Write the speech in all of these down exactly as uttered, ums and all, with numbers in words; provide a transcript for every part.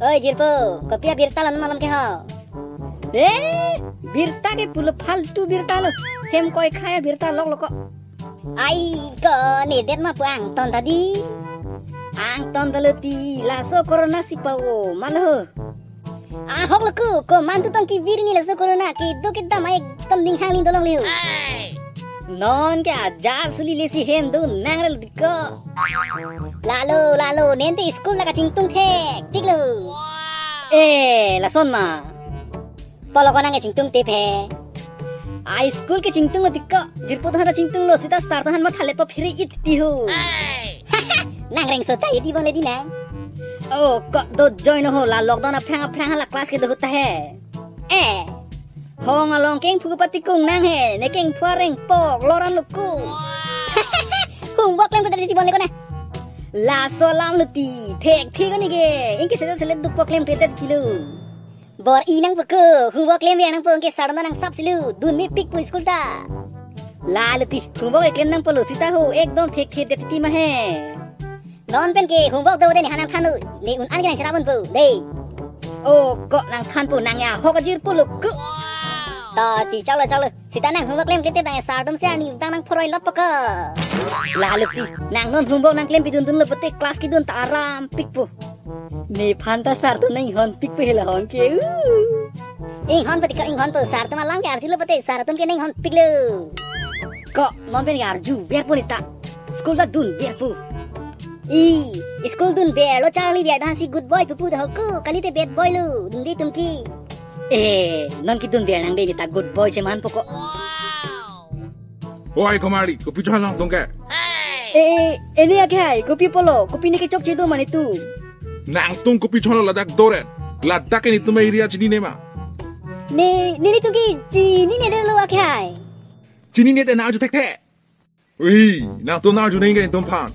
Oi, jirpo, kopi abirta lo non malom ke ho? Eh, birta ke pulo faltu birta lo. Hem koi khaya birta lok lok ko. Ai ko, nedet ma pu angton ta dei. Angton ta lo ti, laso corona si pavo ma lo. Ahok lo ku, ko mantu tong kevir ni laso corona kedo kedam ai ekdom ning hangling dolong liu. Non ke ajat suli lesi hem do nang rel diko. Lalo, lalo, nente school la kachingtung thektik lo. Eh, lason ma. Polo ko nang kachingtung tep he. Ai school kachingtung lo diko. Jirpo atum han ta chingtung lo, sita sar atum han matha let po phere it ti ho. Nang reng so chai di bang le di nang. Oh, ko do join ho la lockdown aphrang aphrang hala class kedo ahut ta he. Eh. Hong along kengphu patikung nang he, ne kengphu areng pok loran lo ku. Hung bok klem kata di bon le ko na. Laso alam lo ti, thekthek ko ni ke. Ingke selet selet duk bok klem kata di lo. Bor-i nang pu ko, hung bok klem yang nang pu ingke sar atum ta nang sap si lo, dun mepik pu school ta. La lo ti, hung bok klem nang pu lo sita ho, ekdom thekthek det ti ma he. Non pen ke hung bok do de ne han nang than lo, ne un-an ke nang chera bon pu, dei. Oh, ko nang than pu nang ya, hok ajirpo lo ku. To ti chalo chalo. Sita nang hung bok klem kete bang sar atum si arni bang nang phoroi lot po ko. La lo ti, nang non hung bok nang klem pidun dun lo pute class kedun ta aram pik pu. Nephan ta sar atum nang hon pik pu hela hon ke. Uh. Inghon pute ko inghon pu sar atum alam ke arju lo pute sar atum ke nang hon pik lo. Ko non pen ke arju ber pu ni ta. School ta dun ber pu. I, school dun ber lo charli ber dan si good boy pu pu ta ho ku, kalite bad boy lo, dun di tum ke. Eh, non kedun ber nang de ni ta good boy cheman po ko. Oi, komarli, kopi chon nangtum ke? Eh, eh, ne akhai, kopi pulo, kopi ne kechokche do ma netum? Nangtum kopi chon lo ladak doren? Ladak ke netum area chinine ma? Ne, ne netum ke chinine det lo akhai. Chinine te nang arju thekthe. Ui, nangtum nang arju nang ke netum aphan.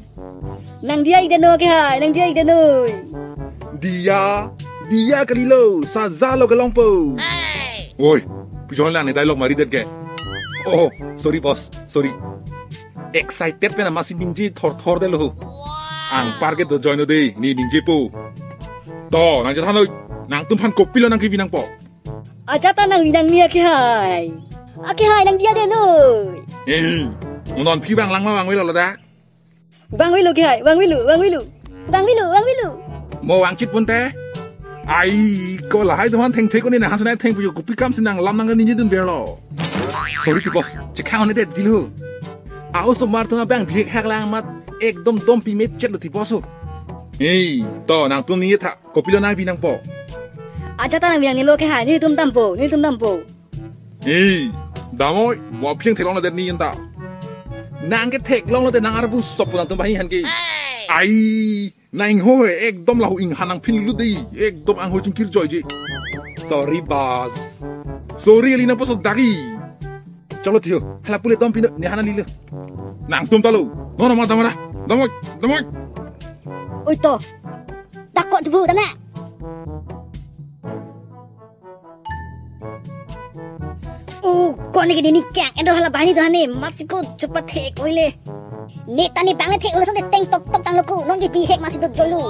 Nang diya ik det noi akhai, nang diya ik det noi. Diya, diya kalilo, saja lo kelong po. Oi, pi chon lang ne dialogue mari det ke. Oh, sorry boss, sorry. Excited pen amatsi ningje thorthor det lo. Anpar ke do join o dei, ne ningje po. To, nang chethan noi, nangtum aphan kopilo nang kebi nangpo? Ajat ta nang bi nangne akhai. Akhai nang diya det noi. Eh, non phi vanglang ma vangvelo ladak? Vangvelo akhai, vangvelo, vangvelo. Vangvelo, vangvelo. Mo vangchit pon te? Ai, ko lahai atum aphan thengthe ko ne nang han sanai theng pujo kopi kam si nang lam nang ningje dun berlo. Sorry ti boss, chekhang ne det dilo. Au somar atum abang bihek hak lang amat ekdom dom pi met chet lo ti boss ho. Ei, to nangtum ningje tha, kopilo nang bi nangpo? Ajat ta nang bi nangnelo akhai, netum dampo, netum dampo. Ei, damoi, mo aphi nang theklong lo det ne anta. Nang ke theklong lo det nang arbu sop nangtum banghini aphan ke. Ai, nang ho he, ekdom lahu inghan nangphin lulu dei, ekdom angho chingkir joije. Sorry, boss. Sorry, Elina poso dagi. Chalo thiyo, hala pule dom pino, ne hana lilo. Nangtum ta lo, no no ma damra, damoi, damoi. Oi to, dakok jebu dana. Uh, ko ne ke ne kang, endo hala banghini do hane, matsiko chepathe koile. Ne ta ne bang le the ulo sante teng tok tok tanglo ku, non ke bihek amatsi do jolo.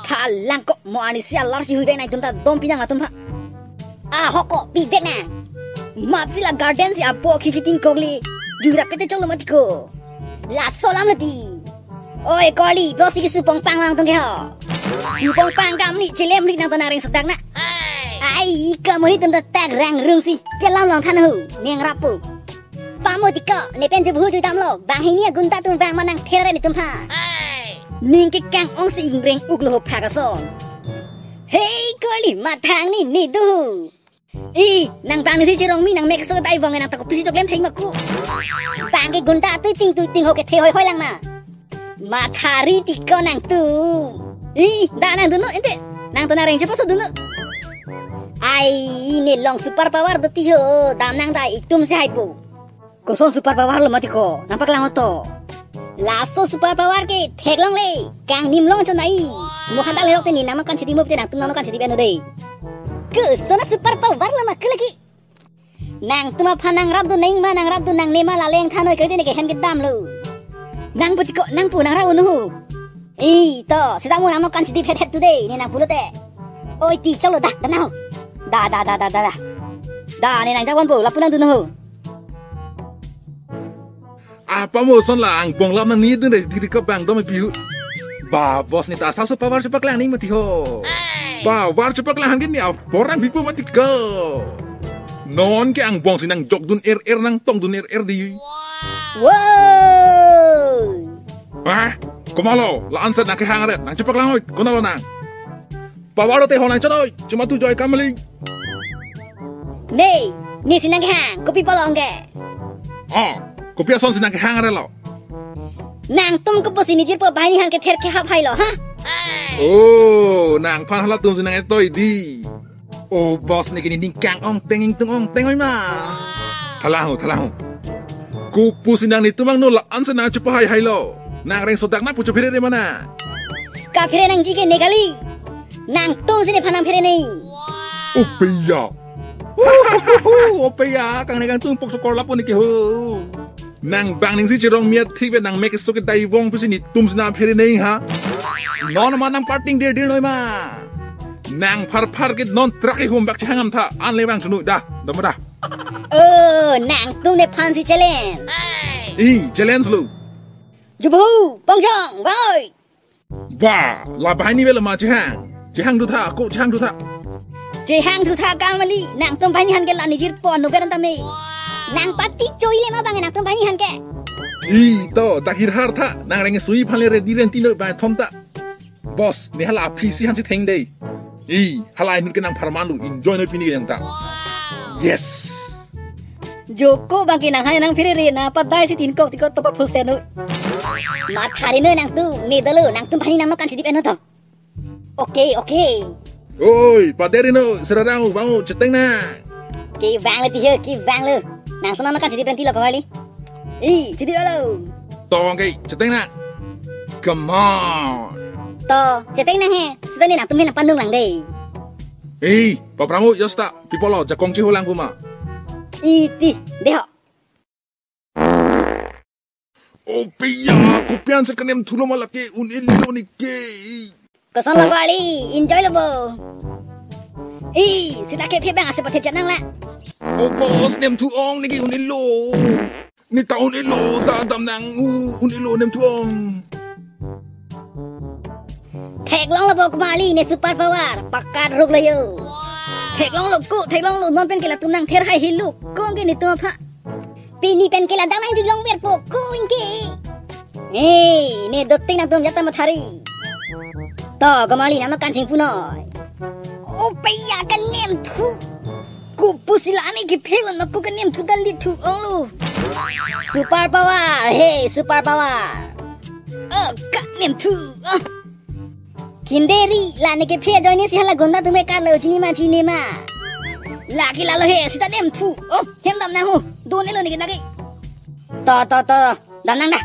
Thalang ko mo ani si alar si hui bek nangtum ta dom pi nang latum ha. Ahok ko bihek nang. Matsi la garden si apo khichi tin kokli. Jura pete chonglo matiko. Laso alam lo ti. Oi, koli, bosi ke supong pang lang tung ke ho. Supong pang kam ni chilem ri nangtum nang reng sodak na. Ai, kamu ni tum tak rang rung si. Kelam long than hu, neng rapu. Pamo tiko, ne pen jubhu judam lo. Banghini agunda tum bang manang therere netum ha. Ning ke kang ong si ingreng uk lo ho phak ason. Hei, koli, mathang ni ni duhu. Ih, nang bang ni si chirong mi nang mek so dai bong nang tako pisi choklem theng maku. Bang ke gunda tui ting tui ting ho ke the hoi hoi lang ma. Mathari tiko nangtum. Ih, da nang dunu ente. Nangtum nang reng chepo so dunu. Ai, ne long super power do ti ho. Dam nang da itum si hai po. Koson super power lo matiko, nang paklang oto. Laso super power ke theklong le, kangnim long chonai. Mo handa le hok te ni nang kan chidi mo te nangtum nang kan chidi beno dei. Koson super power lo ma ke lagi. Nangtum aphan nang rap do neng ma nang rap do nangne ma laleng thanoi ke te ne ke hem ke dam lo. Nang pu tiko, nang pu nang rap unu. Ih, to, sita mo nang kan chidi phet phet tu dei, ne nang pulo te. Oi, ti chalo da, da na ho. Da, da, da, da, da, da. Da, ne nang jawan bo, lapu nangdun ho. Apa mo son la angbong lam nangdun dei, diri kabang dom piu. Ba, boss ne ta saso power chepaklang ni mati ho. Power chepaklang han ke ne aporang bipo mati ko. Non ke angbong si nangjokdun er-er, nangtongdun er-er dei. Wow. Ah, komatlo, la-an si nangkehang ret, nangchepaklang hoi, konatlo nang. Power te ho nangchot hoi, chuma tu joi kamali. Ne, ne si nangkehang, kopi pulo anke? Oh, kopi ason si nangkehang ret lo? Nangtum kopusi ne jirpo banghini han ke ther kehap hailo, ha? Oh, nangphan halatum si nang-etoi dei. Oh, boss ne ke ne ningkang ongteng ingtung ongteng oi ma. Thalang ho, thalang ho. Kopusi nang netum angno la-an si nangchepahai hailo. Nang reng sodak na pu chephere re ma nang. Kaphere nangji ke ne kali. Nangtum si nephan nangphere nang. Opeya. Opeya, kang ne kangtung pok sokor lapu ne ke ho. Nang bang ning si cherong miat thik ve nang mek so ke dai vong pusi netum si nangphere nang ha. Non ma nang parting dir dir noi ma. Nang pharphar ke non truck ke hum bak chehang am tha. An le bang sunu da, dam da. Oh, nangtum nephan si challenge. I, challenge lo. Jubu, pongjong, woi. Ba, la banghini velo ma chehang. Chehang du tha, ko chehang du tha. Chehang du tha kamali, nangtum banghini han ke la ne jirpo no beran tame. Nang pati choi le ma bang nangtum banghini han ke. I to, dak hirhar tha, nang reng sui phan le ready renti no bang thom ta. Boss, ne hala aphi si han si theng dei. I, hala inut ke nang pharman lu, enjoy noi pini ke yang ta. Yes. Joko bang ke nang han nangphere re na padai si tin kok tikot topa phusen noi. Mathari noi nangtum, ne dolo, nangtum banghini nang no kan chidip eno to. Okay, okay. Oi, paderi no, serarang bang, cheteng na. Kevang le ti he, kevang le. Nang sona no kan chidip pen ti lo kawali. I, chidip alo. To bang ke, cheteng na. Come on. To, cheteng na he. Sita ne nangtum he nang pandung lang dei. Eh, papramo, josta, pi pulo, jakong chihulang kuma. Iti, deho. Opeya, kopi an si kanem thulo ma lake un-elo ne ke. Koson lo kali, enjoy lo bo. I, sita kephe bang ase pathe chanang la. Oh boss, nem thu ong ne ke un-elo. Ne ta un-elo, ta dam nang u, un-elo nem thu ong. Theklong lo bo kumali ne super power, pakat ruk lo yo. Theklong lo ko, theklong lo non pen ke latum nangther hai hilo, kong ke netum apha. Pini pen ke ladak nang juglong berpo, kong ke. Hey, ne doting nangtum jata mathari. To, kumali nang no kan chingpu noi. Opeya kanem thu. Kopusi la ne kephe un ma ko kanem thu dalit thu ong lo. Super power, hey, super power. Oh, kanem thu. Oh. Khinderi, la ne kephe ajoine si hala gonda atum ke karlo chini ma chini ma. Lake lalo he, sita nem thu. Oh, hem dam nang ho. Don-elo ne ke nake. To, to, to. Dam nang da.